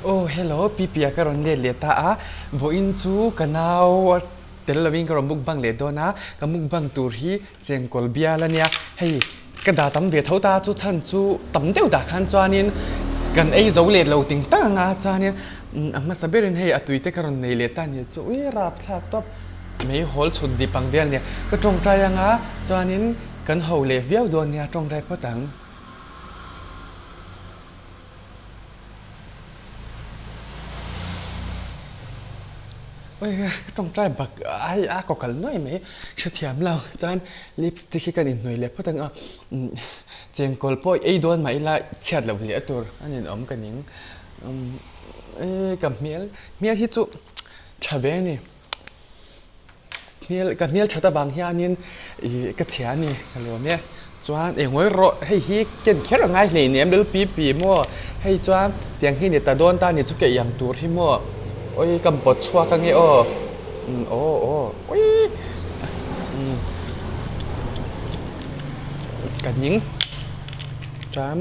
Aw hello Pipia ka rawn let leh ta a, vawiin chu ka nau tel lovin ka rawn mukbang leh dawn a, ka mukbang tur hi chengkawl bial a nia, hei ka dah tam ve tho ta chu chhan chu tam deuh dah khan chuanin kan ei zo let lo ting tak ang a chuanin a hmasa berin hei a tui te ka rawn nei leh ta a ni chu ui rapthlak tawp meihawl chhut dip ang vel a nia, ka tawngtai anga chuanin kan ho leh viau dawn nia tawngtai phawt ang. Oi ka tawngtai bak ai a kaw kal nuai mai hrethiam lo chuan lipstick hi kan inhnawih leh phawt ang a chengkawl pawh ei dawn mah ila chhiat loh leh tur a ninawm ka ning ka hmel hmel hi chu tha ve a ni. Hmel ka hmel that avang hianin ih ka chhia a ni ka lawm e chuan eng ngawi rawh hei hi ken kher a ngai hleinem lel pi pi maw hei chuan tiang hi ni ta dawn ta ni chu ka iang tur hi maw awi ka pawt chhuak ange aw umm aw aw awii umm ka ning chuan.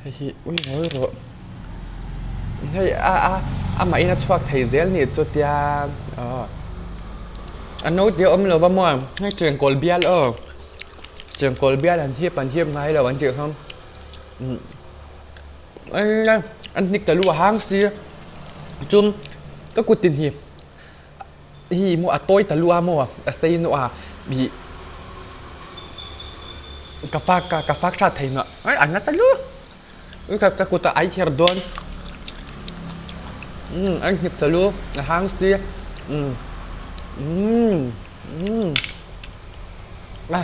Hei hi ui ngawi rawh hei a a amah in a chhuak thei zel nih chu tia aw a naute a awm lo va maw hei chengkawl bial aw chengkawl bial an hip an hip ngai lo an tih kha umm an hnik ta lu a hang si chum ka kut tin hi Hi maw a tawi ta lu a maw a sei nu a ih ka fak a ka fak hrat thei nuah ai a na ta lu ka ka kut ah ai kher dawn umm a nghet ta lu a hang si umm umm umm a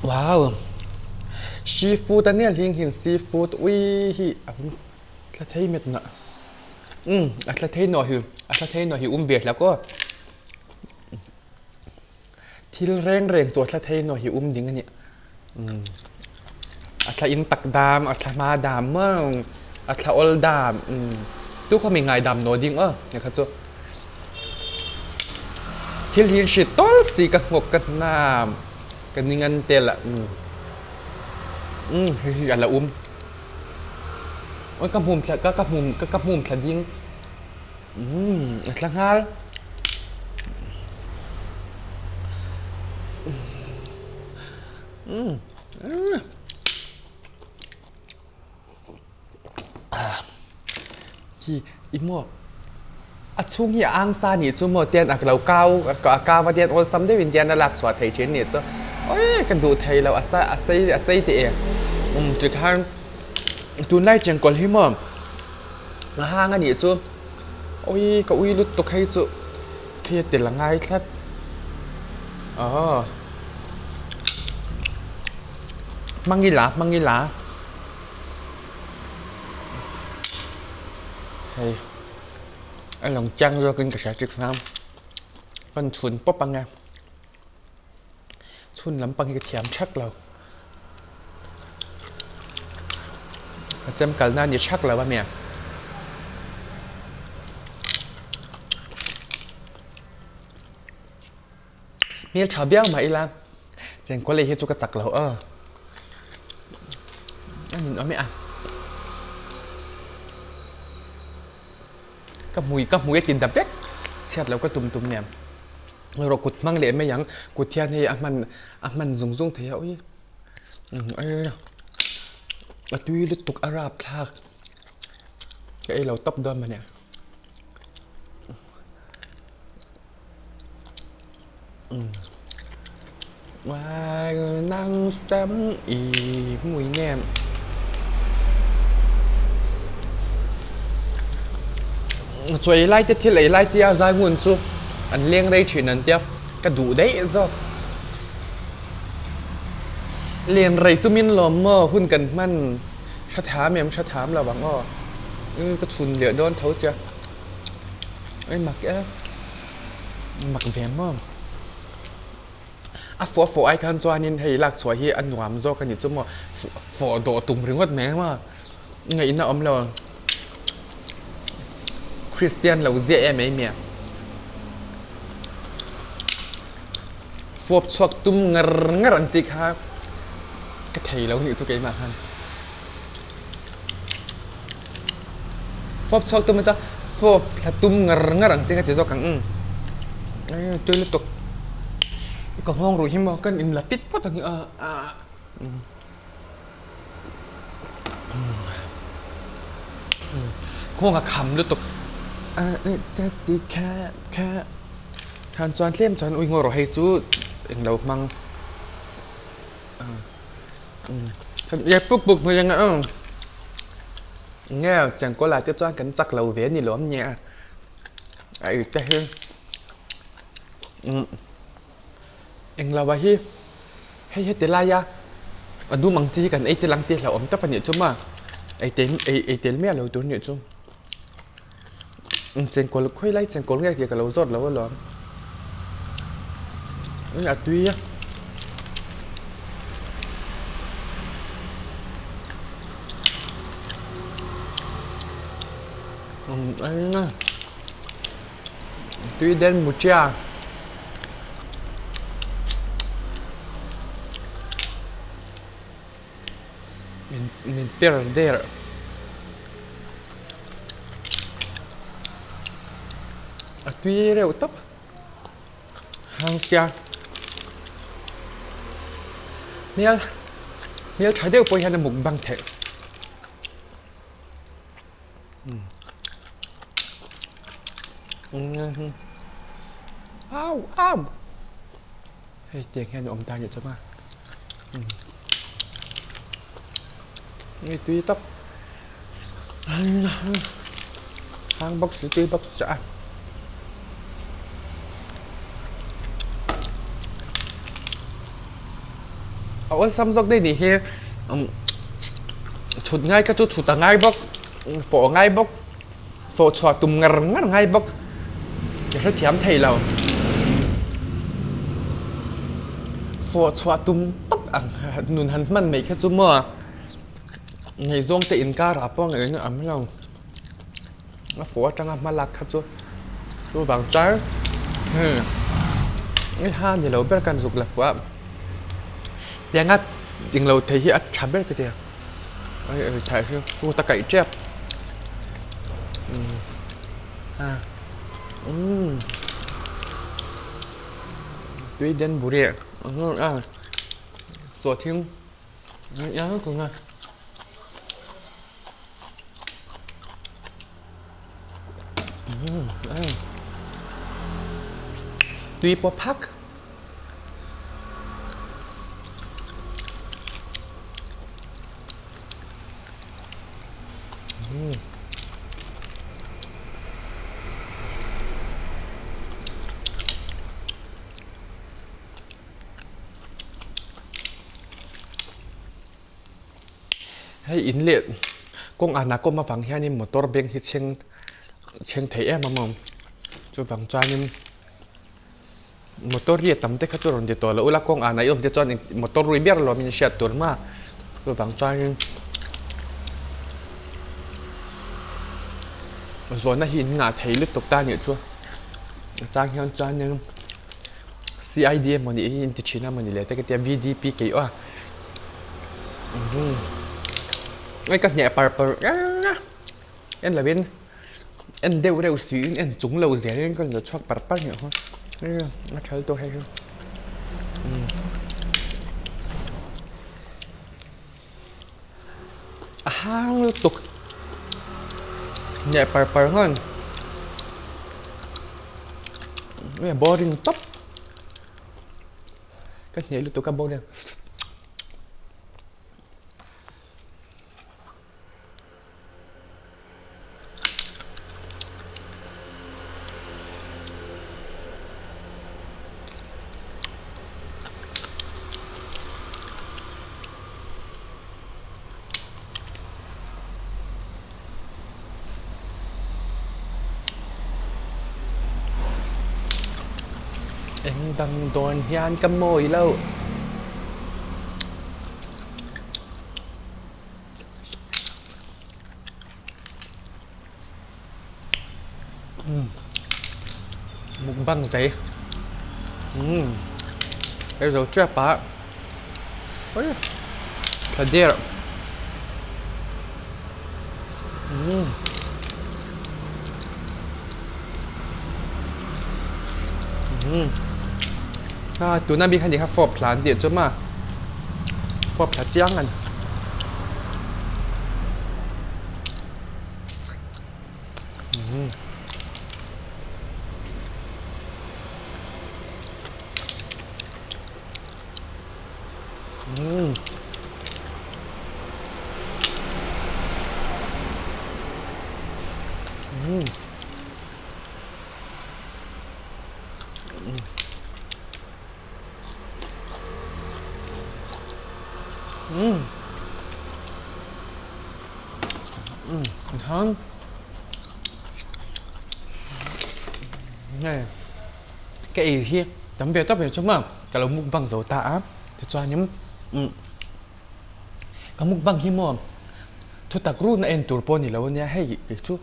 wow seafood ania hling hi seafood ui hi a. Thla thei met na umm a thla thei nawh hi a thla thei nawh hi um ve hlak aw thil reng reng chu a thla thei nawh hi um ding a ni umm a thla in tak dam a thla hma dam maw a thla awl dam umm tu khaw mi ngai dam nawh ding aw hei kha chu thil hi hri tawl si ka nghawk ka hnam ka ning an tel ah umm umm hei hi a la um. Ka hmum thla ka ka hmum ka ka hmum thla ding umm a thla nghal umm hi i maw a chhung hi a ang sa nih chu maw tian a lo kau a kau a tian awlsam deuhin tian a lak chhuah theih thin nih chu awii ka duh thei lo a sa a sei a sei teh e umm tikhan tunlai chengkawl hi maw a hang a nih chu awii ka ui lutuk hei chu hei a tel a ngai tlat aw hmang ila hmang ila. Hei a lang chiang zawkin ka hria chik sam kan chhun pawp ang e chhun lampang hi ka thiam thak lo ka chem kalna a ni thak lo a mi hmel tha viau mah ila chengkawl lei hi chu ka chak lo aw a nin awm e a ka hmui ka hmui a tin ta vek chhiat loh ka tum tum nen erawh kut hmang leh mai ang kut hian hei a hman a hman zung zung thei a ui a tui lutuk a rapthlak ka ei lo tawp dawn mawni. Nang sam i mui nem Chaw ei lai te thil ei lai te a zai ngun chu an leng rei thin an tia ka duh daih zawk len rei tumin lawm maw hun kan hman hre tham em hre tham lo ang aw ka chhun leh dawn tho che. Ei mak e mak ve maw a fawh fawh ai khan chuanin hei lak chhuah hi a nuam zawk a ni chu maw fawh dawh tum ringawt mai maw ngaihna awm lo Christian lo ziah em em mai fawp chhuak tum ngar ngar ang chi kha. Ka thei lo nih chu keimah khan. Fawp chhuak tum acha fawp thla tum ngar ngar ang che ka ti zawk ang umm tui lutuk ka nghawng ruh hi maw kan in la fit phawt ang a nghawng a kham lutuk khan chuan tlem chuan ui ngaw rawh hei chu englo hmang. Puk puk hmel anga aw nge chengkawl ah te chuan kan chak lo ve a ni lawm nia a ei te hi umm englo ah hi hei heti laia a dum ang chi hi kan ei tel ang tih hlauhawm tawp a nih chu maw ei tel ei tel miah lo tur a nih chu chengkawl khawi lai chengkawl nge tih ka lo zawt lo alawm a tui a. Tui den mutia. Min min per der. A tui reuh tawp. Hang sia. Hmel hmel tha deuh pawh hian a mukbang theih. Au au. Hei tiang hian a awm ta nih chu ma ni tui tawp hang bawk si tui bawk si a a awlsam zawk daih nih hi chhut ngai kha chu chhut a ngai bawk fawh a ngai bawk. Fawh chhuah tum ngar ngar ngai bawk ka hrethiam thei lo. Fawh chhuah tum tak ang nun han hman mai kha chu maw ngaihzawng te inkar ah pawh ngaihna a awm lo. A fawh atanga hma lak kha chu chuvang char hmm i ha ni lo ber kan zuk la fuh a tianga englo thei hi a tha ber ka ti a. Kut a kaih tep tui den buri sawhthing tui pawh phak. Hei in leh kawng anah kawm avang hianin motor bank hi chheng chheng thei em a maw chuvang chuanin. Motor ri a tam te kha chu rawn ti tawh loh ula kawng ah naih awm te chuan motor rui ber lawm in hriat tur hma chuvang chuanin zawhna hi in ngah thei lutuk ta anih chu a chang hian chuanin C I D emawni hi in ti thin a mawni le te ka tia V D P keih aw hei ka hneh par par en lovin. En deuh reuh siin en chung lo zel in ka la chhuak par par nih kha a thal tawh hei hi a hang lutuk nheh par par ngan nge boring tawp ka hneh lutuk a boring. Eng dang dawn hian ka mawi lo. Mukbang zei umm hei zo tep ah. thla der. A tuna mi kha ni kha fawp thla an tih chu maw fawp thla chiang a ni. Hei ka ei hi tam ve tawp mai chu maw ka lo mukbang zo ta a tichuanin umm ka mukbang hi maw thutak run a en tur pawh a ni lo ania hei kei chu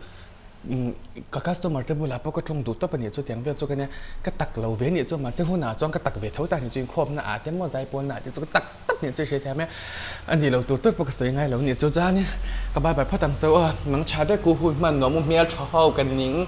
umm ka customer te bulah pawh ka tawng duh tawp a nih chu tiang vel chu ka nia ka tak lo ve anih chu mahse hunah chuan ka tak ve tho ta a nih chu inkhawmna ah te maw zaipawl na ah te chu ka tak tak nih chu i hre thiam e a nih lo tur tur pawh ka sawi ngai lo nih chu chuanin ka bye bye phawt ang chauh a nang tha vek u hun hman nuam u hmeltha ho ka ning.